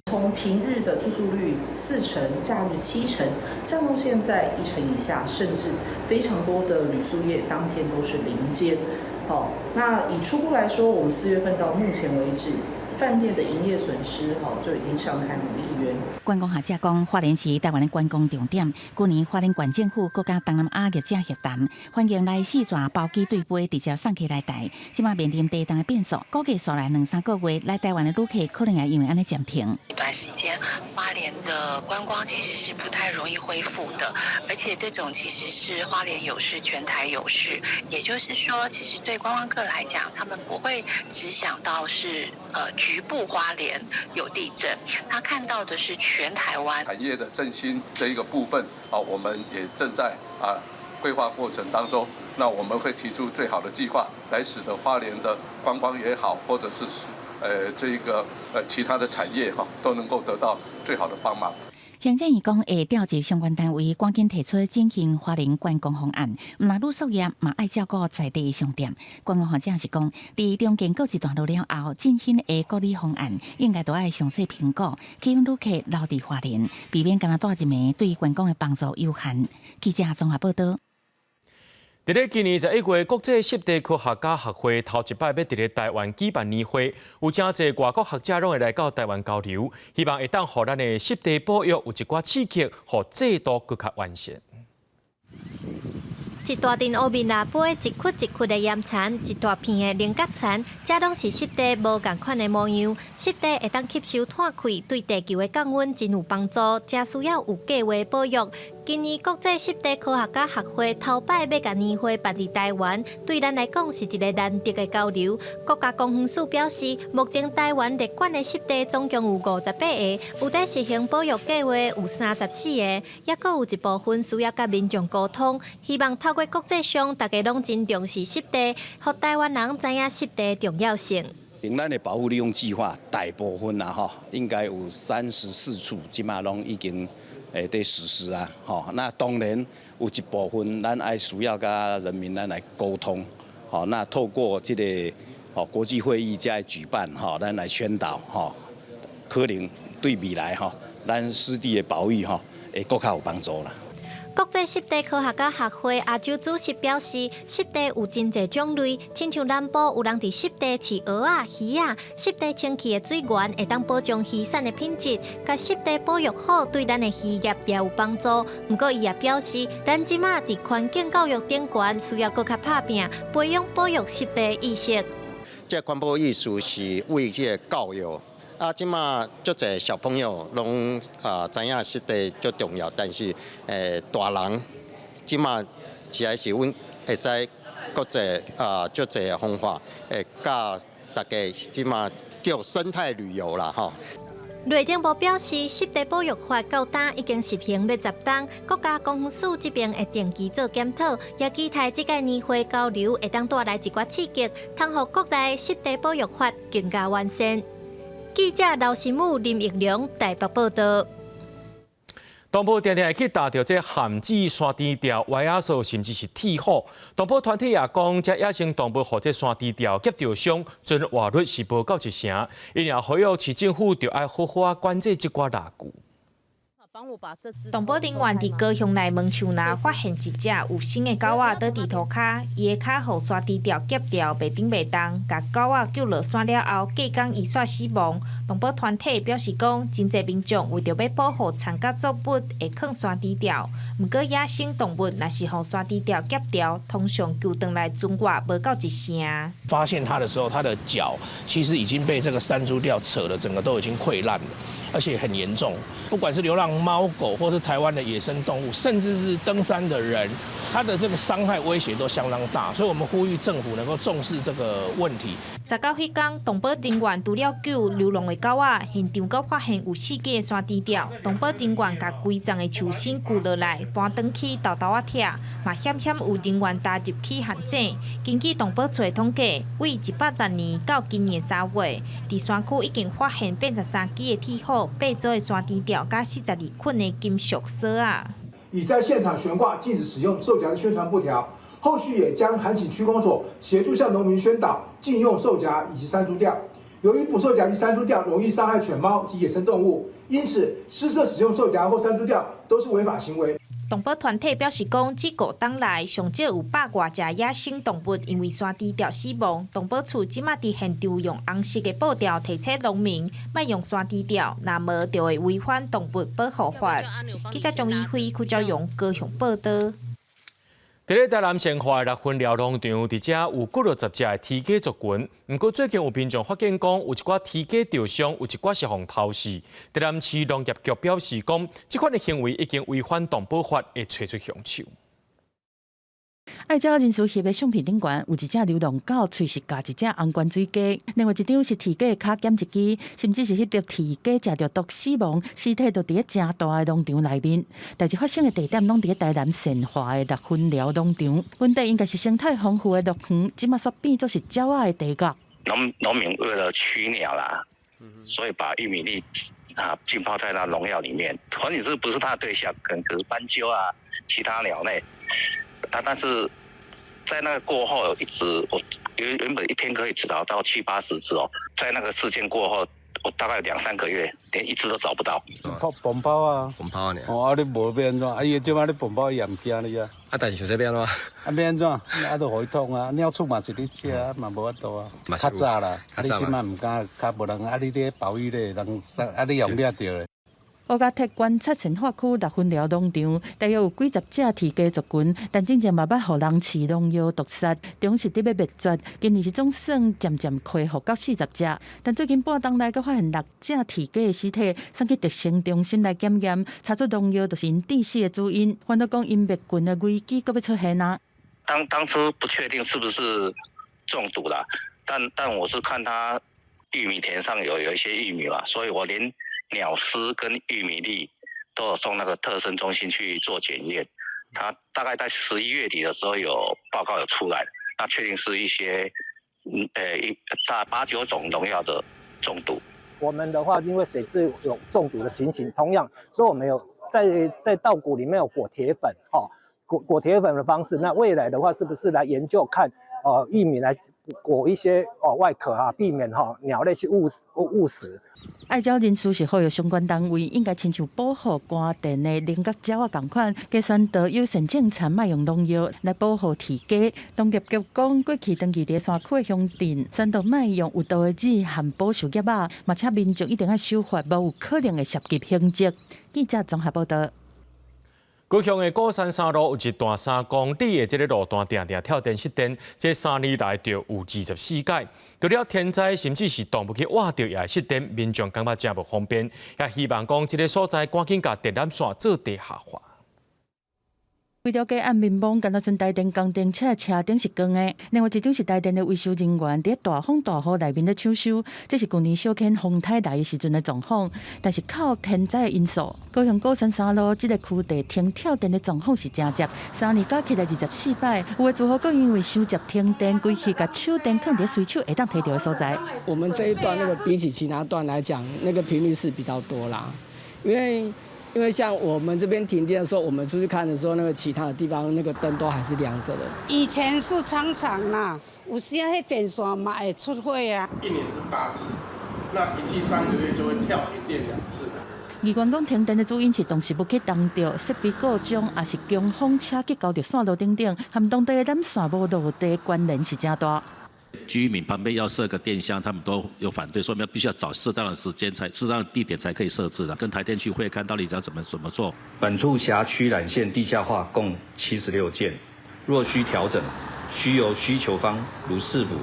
從平日的住宿率4成，假日7成，降到現在1成以下，甚至非常多的旅宿業當天都是零間。好，那以初步來說，我們4月份到目前為止，飯店的營業損失，哈就已經上看5億元。觀光學者講，花蓮是台灣的觀光重點。去年花蓮縣政府閣佮東南亞業者協談，歡迎來四船包機對飛直接送客來台。這馬面臨地動的變數，估計紲來兩三個月來台灣的旅客可能會因為按呢暫停。一段時間，花蓮的觀光其實是不太容易恢復的，而且這種其實是花蓮有事，全台有事。也就是說，其實對觀光客來講，他們不會只想到是局部花蓮有地震，他看到的是全台灣產業的振興這一個部分啊，我們也正在規劃過程當中，那我們會提出最好的計劃，來使得花蓮的觀光也好，或者是這一個其他的產業哈，都能夠得到最好的幫忙。行政院講會調集相關單位，趕緊提出振興花蓮觀光方案。毋但旅宿業嘛愛照顧在地的商店。觀光學者是講，佇重建告一段落了後，振興的管理方案應該都愛詳細評估，吸引旅客留佇花蓮，避免干焦帶一暝對觀光的幫助有限。記者綜合報道。佇咧今年11月，國際濕地科學家學會頭一擺欲佇咧台灣舉辦年會，有誠濟外國學者攏會來到台灣交流，希望會當予咱的濕地保育有一寡刺激，予制度閣較完善。一大陣烏面蜊杯，一窟一窟的岩層，一大片的菱角層，這攏是濕地無仝款的模樣。濕地會當吸收碳氣，對地球的降溫真有幫助，誠需要有計畫保育。今年國際濕地科學家學會頭擺欲共年會辦佇台灣，對咱來講是一个難得的交流。國家公園署表示，目前台灣列管的濕地總共有58個，有佇實行保育計畫有34个，猶閣有一部分需要佮民眾溝通，希望透過國際上，大家攏真重視濕地，予台灣人知影濕地重要性。咱的保護利用計劃大部分啊，吼，應該有34處，這馬攏已經會佇實施啊，吼。那當然有一部分咱愛需要佮人民咱來溝通，吼。那透過這個吼國際會議再舉辦，吼，咱來宣導，吼，可能對未來吼，咱濕地的保育吼，會閣較有幫助啦。國際濕地科學家學會亞洲主席表示，濕地有真濟種類，親像南部有人佇濕地飼蚵仔、魚仔，濕地清氣的水源會當保障魚產的品質，共濕地保育好，對咱的漁業也有幫助。毋過伊也表示，咱這馬佇環境教育頂懸需要閣較拍拚，培養保育濕地意識。這環保意識是為這个教育。啊，這馬足濟小朋友攏啊知影濕地足重要，但是大人這馬實在是阮會使閣濟啊足濟的方法，會教大家這馬叫生態旅遊啦吼。內政部表示，濕地保育法到今已經實行欲10冬，國家公園署這邊會定期做檢討，也期待這屆年會交流會當帶來一寡刺激，通予國內濕地保育法更加完善。記者劉新武、林奕良台北報道。動保定定會去踏著這限制山豬釣、歪仔索，甚至是鐵虎。動保團體也講，這野生動物予這山豬釣夾著傷，存活率是無夠一成。𪜶也呼籲市政府著愛好好仔管制這寡獵具。動保人員佇高雄內門樹林發現一隻有生的狗仔倒佇塗跤，伊的跤予山豬貂夾著，袂振袂動，共狗仔救落山了後，隔工伊煞死亡。動保團體表示講，真濟民眾為著欲保護田佮作物，會囥山豬貂。毋過野生動物若是予山豬貂夾著，通常救轉來存活無夠一成。發現它的時候，它的腳其實已經被這個山豬貂扯得整個都已經潰爛了，而且很嚴重。不管是流浪貓狗，或是台灣的野生動物，甚至是登山的人，它的這個傷害威脅都相當大，所以我們呼籲政府能夠重視這個問題。19彼工，動保人員除了救流浪的狗仔，現場閣發現有4支的山豬貂。動保人員共規叢的樹身鋸落來，搬轉去沓沓仔拆，嘛險險有人員踏入去陷阱。根據動保處的統計，對110年到今年3月，佇山區已經發現83支的鐵虎、8組的山豬貂，佮42捆的金屬索仔。已在現場懸掛禁止使用獸夾的宣傳布條，後續也將函請區公所協助向農民宣導禁用獸夾以及山豬貂。由於捕獸夾及山豬貂容易傷害犬貓及野生動物，因此私設使用獸夾或山豬貂都是違法行為。動保團體表示講，這5冬來上少有100外隻野生動物因為山豬貂死亡。動保處這馬佇現場用紅色的布條提醒農民，莫用山豬貂，若無就會違反動物保護法。記者張一輝、柯昭榮高雄報道。佇咧台南善化的六分寮農場，佇遮有幾落十隻的雉雞族群。毋過最近有民眾發現講，有一寡雉雞著傷，有一寡是予偷食。台南市農業局表示講，這款的行為已經違反動保法，會揣出兇手。愛鳥人士翕的相片頂懸，有一隻流浪狗，喙是咬一隻紅冠水雞；另外一張是雉雞的跤減一支，甚至是翕著雉雞食著毒死亡，屍體就佇咧誠大的農場內面。代誌發生的地點攏佇咧台南善化的六分寮農場，本底應該是生態豐富的樂園，這馬煞變做是鳥仔的地獄。農民為了驅鳥啦，所以把玉米粒啊浸泡在那農藥裡面。反正這不是他的對象，可能是斑鳩啊，其他鳥類。但是在那個過後，一直我原本一天可以找到七八十隻哦，在那個事件過後，我大概2、3個月連一隻都找不到。泡放炮啊！放炮啊！哦，啊你無欲按怎？啊伊這擺你放炮伊也毋驚你啊。啊，但是想這欲按怎？啊欲按怎？啊就予伊劏啊，鳥鼠嘛是咧食，嘛無法度啊。較早啦，啊你這擺毋敢，較無人啊你佇保育咧，人啊你用掠著咧。烏蛸提觀察善化區六分寮農場，大約有幾十隻雉雞族群，但進前嘛捌予人飼農藥毒殺，當時佇欲滅絕。今年是總算漸漸恢復到40隻，但最近半冬來閣發現6隻雉雞的屍體，送去特生中心來檢驗，查出農藥就是𪜶致死的主因。煩惱講𪜶滅群的危機閣欲出現啊！當初不確定是不是中毒啦，但我是看他玉米田上有一些玉米嘛，所以我連鳥屍跟玉米粒都有送那個特生中心去做檢驗，他大概在11月底的時候有報告有出來，那確定是一些一大八九種農藥的中毒。我們的話，因為水質有中毒的情形，同樣，所以我們有在稻谷裡面有裹鐵粉，哈，裹鐵粉的方式。那未來的話，是不是來研究看，玉米來裹一些哦外殼啊，避免哈鳥類去誤食。愛鳥人士是呼籲相關單位應該親像保護關電的菱角鳥仔仝款，加宣導友善種田，莫用農藥來保護雉雞。農業局講，過去長期佇山區的鄉鎮，宣導莫用有毒的紙含保守業仔，嘛請民眾一定愛守法，無有可能會涉及刑責。記者綜合報道。高雄的鼓山三路有一段3公里的這个路段，定定跳電失電，這3年來就有24擺。除了天災，甚至是動物去挖著也會失電，民眾感覺誠無方便，也希望講這个所在趕緊共電纜線做地下化。為了解暗面網，敢若賰台電工程車車頂是光的。另外一張是台電的維修人員佇大風大雨內面咧搶修，這是舊年小犬風颱來的時陣的狀況。但是靠天災的因素，高雄鼓山三路這个區地停跳電的狀況是誠濟，3年加起來24擺。有的住戶閣因為傷捷停電，規氣共手電囥佇隨手會當提著的所在。我們這一段那個比起其他段來講，那個頻率是比較多啦，因為像我們這邊停電的時候，我們出去看的時候，那個其他的地方那個燈都還是亮着的。以前是常常啦，有時啊，彼電線嘛會出火啊。一年是8次，那一季3個月就會跳停電2次。議員講停電的主因是動植物去動著設備故障，抑是強風車去勾著線路等等，和當地的纜線無落地關聯是誠大。居民旁邊要設個電箱，他們都有反對，說要必須要找適當的時間才、適當的地點才可以設置的。跟台電去會看到底要怎麼做。本處轄區纜線地下化共76件，若需調整，需由需求方如市府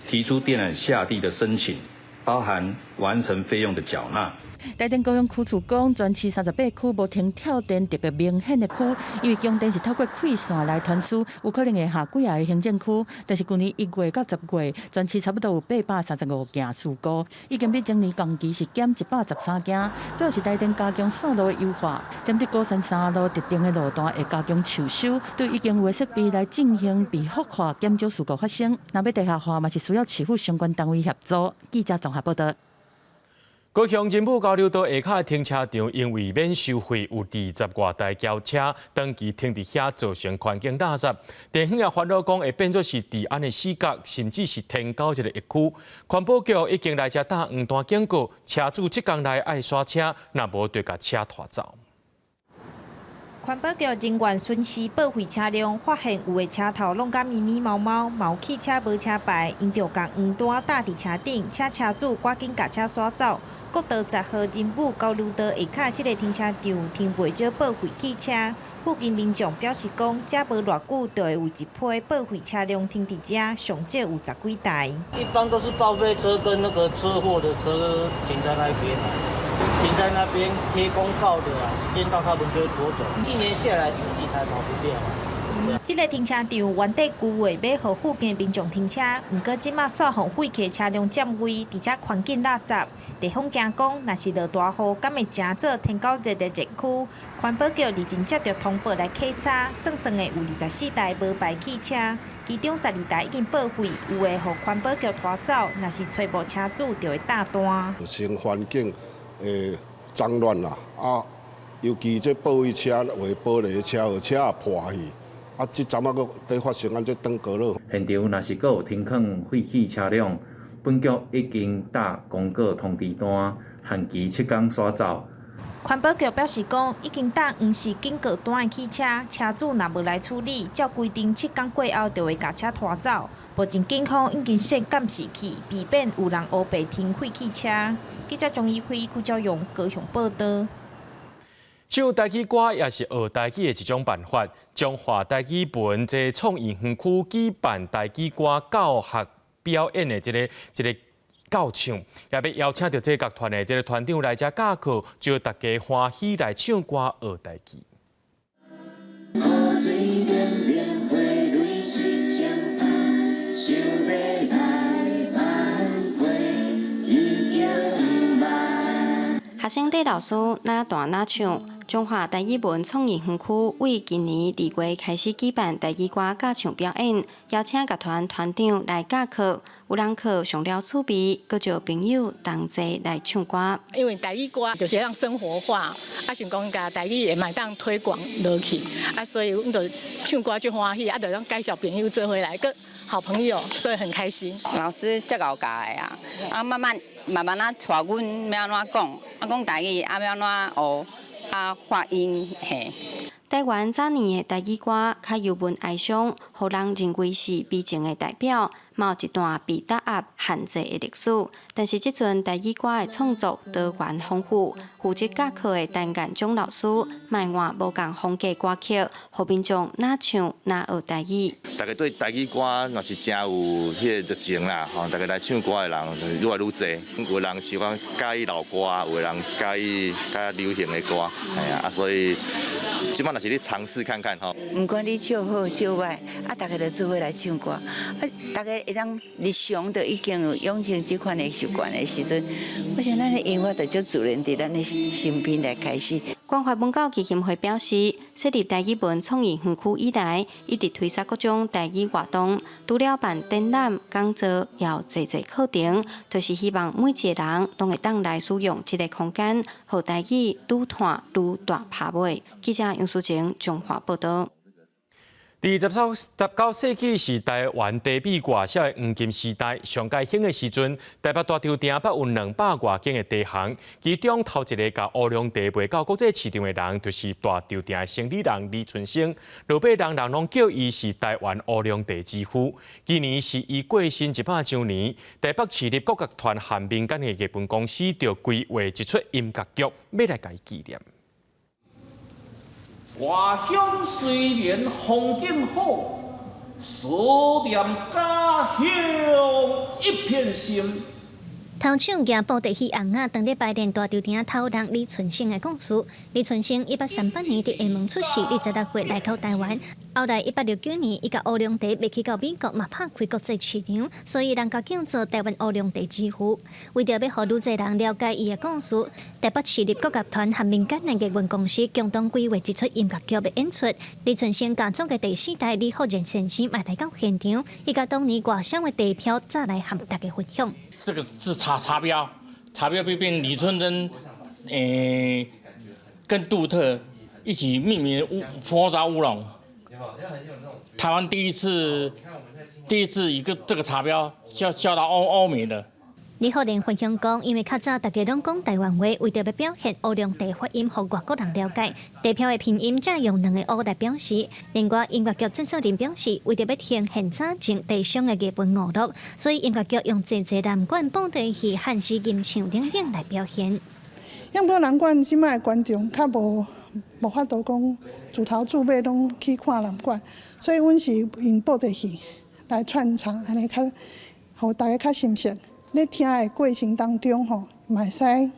提出電纜下地的申請，包含完成費用的繳納。台電高雄區處講，全市38區無停跳電特別明顯的區，因為供電是透過氣線來傳輸，有可能會下幾个行政區。但是舊年1月到10月，全市差不多有835件事故，已經比前年同期是減113件。主要是台電加強線路的優化，針對鼓山三路特定的路段會加強搶修，對已經有的設備來進行備複化，減少事故發生。若欲地下化嘛是需要市府相關單位協助。記者綜合報道。高雄仁武交流道下跤的停車場，因為免收費，有20外台轎車長期停佇遐，造成環境垃圾。地方也煩惱講會變做是治安的死角，甚至是天狗這个疫區。環保局已經來遮打黃單警告，車主這工來愛刷車，若無就共車拖走。環保局人員巡視報廢車輛，發現有的車頭攏甲咪咪毛毛，嘛有汽車無車牌，𪜶就共黃單貼佇車頂，請車主趕緊共車刷走。國道10號仁武交流道下跤這个停車場停袂少報廢汽車，附近民眾表示講，遮無偌久就會有一批報廢車輛停佇遮，上少有10幾台。一般都是報廢車跟那個車禍的車停在那邊，停在那邊貼公告的啊，時間到他們就會拖走。一年下來十幾台跑不掉。這个停車場原底規劃欲予附近民眾停車，毋過這馬煞予廢棄車輛佔位，而且環境垃圾。地方驚講，若是落大雨，敢會成做天狗熱的熱區？環保局日前接著通報來稽查，算算的有24台無牌汽車，其中12台已經報廢，有的予環保局拖走，若是揣無車主，就會貼單。成環境會髒亂啦，啊，尤其這報廢車有的玻璃車予車也破去，啊，這陣仔閣佇發生按這轉過了。現場若是閣有停囥廢棄車輛，本局已經貼公告通知單，限期7天刷走。環保局表示講，已經貼黃色警告單的汽車，車主若無來處理，照規定7天過後就會共車拖走。目前警方已經設監視器，避免有人烏白停廢棄車。記者張怡輝、邱昭勇高雄報道。唱台語歌也是學台語的一種辦法。彰化台語文這創意園區舉辦台語歌教學表演的這个教唱，也欲邀請著這樂團的這个團長來遮教課，招大家歡喜來唱歌學台語。雨水點變花蕊是槍打，想欲來挽回已經毋慢。學生對老師哪彈哪唱，彰化台语文創意園區為今年2月開始舉辦台語歌教唱表演，邀請樂團團長來教課，有人課上了趣味，閣招朋友同齊來唱歌。因為台語歌就是讓生活化，啊想講共台語會嘛當推廣落去，啊所以阮就唱歌就歡喜，啊就當介紹朋友做伙來，閣好朋友，所以很開心。老師足𠢕教的啊，啊慢慢慢慢仔帶阮欲按怎講，啊講台語啊欲按怎學，啊發音嘿。台灣早年的台語歌較幽悶哀傷，予人認為是悲情的代表，嘛有一段被打壓限制的歷史。但是這陣台語歌的創作多元豐富，負責教課的陳建忠老師，嘛會換無仝風格歌曲，予民眾若唱若學台語。大家對台語歌若是誠有彼個熱情啦，吼！大家來唱歌的人愈來愈濟，有的人喜歡佮意老歌，有的人佮意較流行的歌，係啊，所以這擺若是咧嘗試看看吼。毋管你唱好唱䆀，啊，大家就做伙來唱歌，啊，大家會當日常就已經有養成這款的習慣的時陣，我想咱的音樂就足自然佇咱的身邊來開始。關懷文教基金會表示，設立台語文創意園區以來，一直推捒各種台語活動，除了辦展覽、講座，也有濟濟課程，就是希望每一個人攏會當來使用這個空間，予台語愈傳愈大拍尾。記者楊淑晴彰化報導。佇19世紀是台灣茶米外銷的黃金時代，上蓋興的時陣，台北大稻埕北有200外間的茶行，其中頭一个共烏龍茶賣到國際市場的人，就是大稻埕的生理人李春生。落尾人人攏叫伊是台灣烏龍茶之父。今年是伊過身100週年，台北市立國樂團和民間的藝文公司就規劃一齣音樂劇，欲來共伊紀念。外鄉雖然風景好，思念家鄉一片心。頭唱舉布袋戲尪仔，當咧排練大稻埕頭人李春生的故事。李春生1838年佇廈門出世，26歲來到台灣。後來1869年，伊共烏龍茶賣去到美國，嘛拍開國際市場，所以人共叫做台灣烏龍茶之父。為著欲予愈濟人了解伊的故事，台北市立國樂團和民間的藝文公司共同規劃一齣音樂劇的演出。李春生家族的第四代李福仁先生嘛來到現場，伊共當年外銷的茶票再來和大家分享。這個是茶標，茶標變李春生，跟杜特一起命名佛沙烏龍。台灣第一次一個這個茶標銷到歐美的。李浩然分享講，因為較早大家攏講台灣話，為著欲表現烏龍茶發音，予外國人了解，茶標的拼音才用兩个烏來表示。另外，音樂劇製作人表示，為著欲呈現早前茶商的藝文娛樂，所以音樂劇用濟濟南管布袋戲、漢詩吟唱等等來表現。毋過南管這擺的觀眾較無法度講自頭自尾攏去看南管，所以阮是用布袋戲來串場，按呢較予大家較親切。咧聽的過程當中吼，嘛會使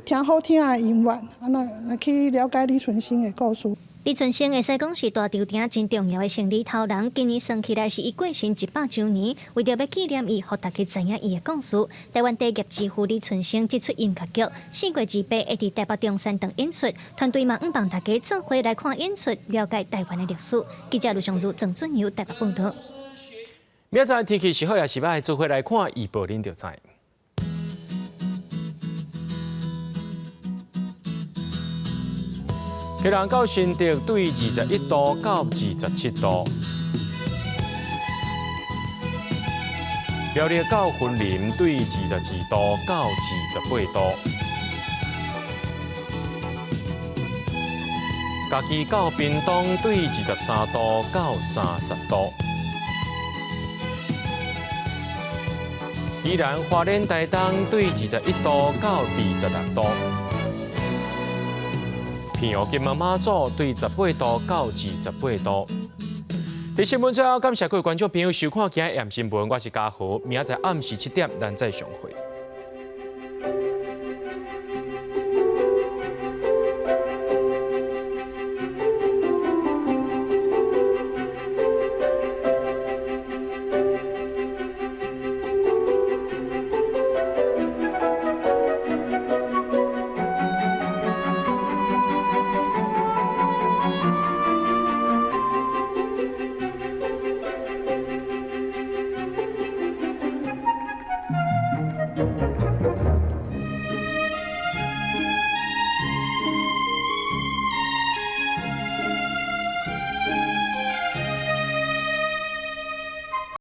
聽好聽的音樂，啊，來去了解李春生的故事。李春生會使講是大稻埕真重要的生理頭人，今年算起來是伊過身100週年，為著欲紀念伊，予大家知影伊的故事。台灣茶業之父李春生這齣音樂劇，4月28會佇台北中山堂演出，團隊嘛向望大家做伙來看演出，了解台灣的歷史。記者盧尚如、鄭俊友台北報導。明仔載天氣是好抑是䆀，做伙來看預報，恁就知。基隆到新竹對21度到27度，苗栗到雲林對22度到28度，嘉義到屏東對23度到30度，宜蘭花蓮台東對21度到26度。澎湖金門馬祖對18度到28度。佇新聞最後，感謝各位觀眾朋友收看今日的新聞，我是嘉豪，明仔載暗時7點，咱再相會。